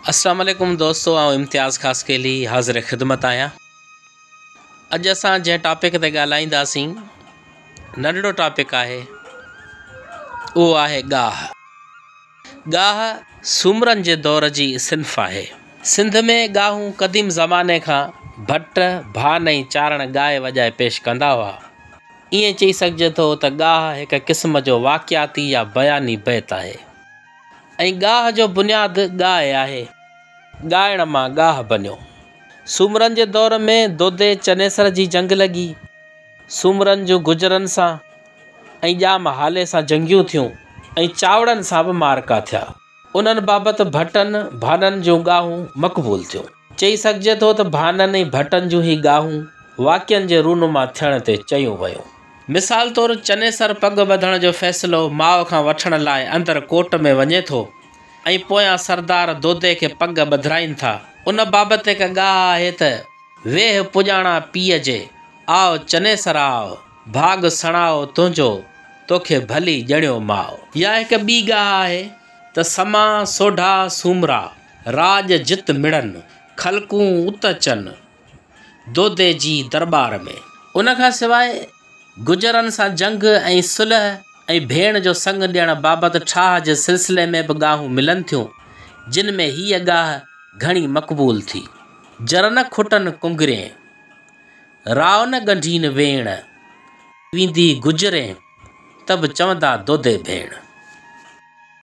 اسلام عليڪم دوستو آئون امتياز خاصخيلي حاضر خدمت آهيان اڄ اسان جنهن ٽاپڪ تي ڳالهائينداسين ننڍڙو ٽاپڪ آهي اهو آهي ڳاهه ڳاهه سومرن جي دور جي صنف آهي سنڌ ۾ ڳاهون قديم زماني کان ڀٽ ڀان ۽ چارڻ ڳائي وڄائي پيش ڪندا هئا ائين چئي سگهجي ٿو ته ڳاهه هڪ قسم جو واقعاتي يا بياني بيت آهي ۽ ڳاهه جو بنياد ڳاء آهي. ڳائڻ مان ڳاهه بنيو. سومرن جي دور ۾ دودي چنيسر جي جنگ لڳي. سومرن جون گجرن سان ۽ ڄام هالي سان جنگيون ٿيون ۽ چاوڙن سان به معرڪا ٿيا. انهن بابت ڀٽن، ڀانن جون ڳاهون مقبول ٿيون. چئي سگهجي ٿو ته ڀانن ۽ ڀٽن جون هي ڳاهون واقعن جي رونما ٿيڻ تي چيون ويون. مثال طور چنيسر پڳ ٻڌڻ جو فيصلو ماء کان وٺڻ لاء اندر ڪوٽ ۾ وڃي ٿو ۽ پويان سردار دودي کي پڳ ٻڌرائين ٿا. ان بابت هڪ ڳاهه آهي ته، ويهه پڄاڻا پيء جي، آء چنيسر آء، ڀاڳ سڻائو تنهنجو، توکي ڀلي ڄڻيو ماء. يا هڪ ٻي ڳاهه آهي ته، سما سوڍا سومرا، راڄ جت مڙن، خلقون ات اچن، دودي جي درٻار ۾. ان کان سواء گجرن سان جنگ ۽ صلح ۽ ڀيڻ جو سڱ ڏيڻ بابت ٺاهه جي سلسلي ۾ به ڳاهون ملن ٿيون، جن ۾ هيء ڳاهه گهڻي مقبول ٿي. جر نه کٽن ڪنگرين، راء نه ڳنڍين ويڻ، ويندي گجرين، ته به چوندا دودي ڀيڻ.